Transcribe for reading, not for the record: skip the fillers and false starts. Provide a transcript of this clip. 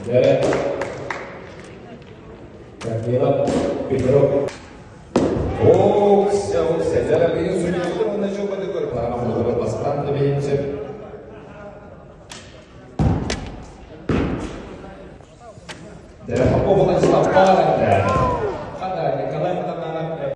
Дьэ, Данилов Петров. Окся, окся, дьэ, быйыл судьуйдар уонна чуобадыгар бастаан да бэйин сөп. Дьэ, Попов Владислав Павлович.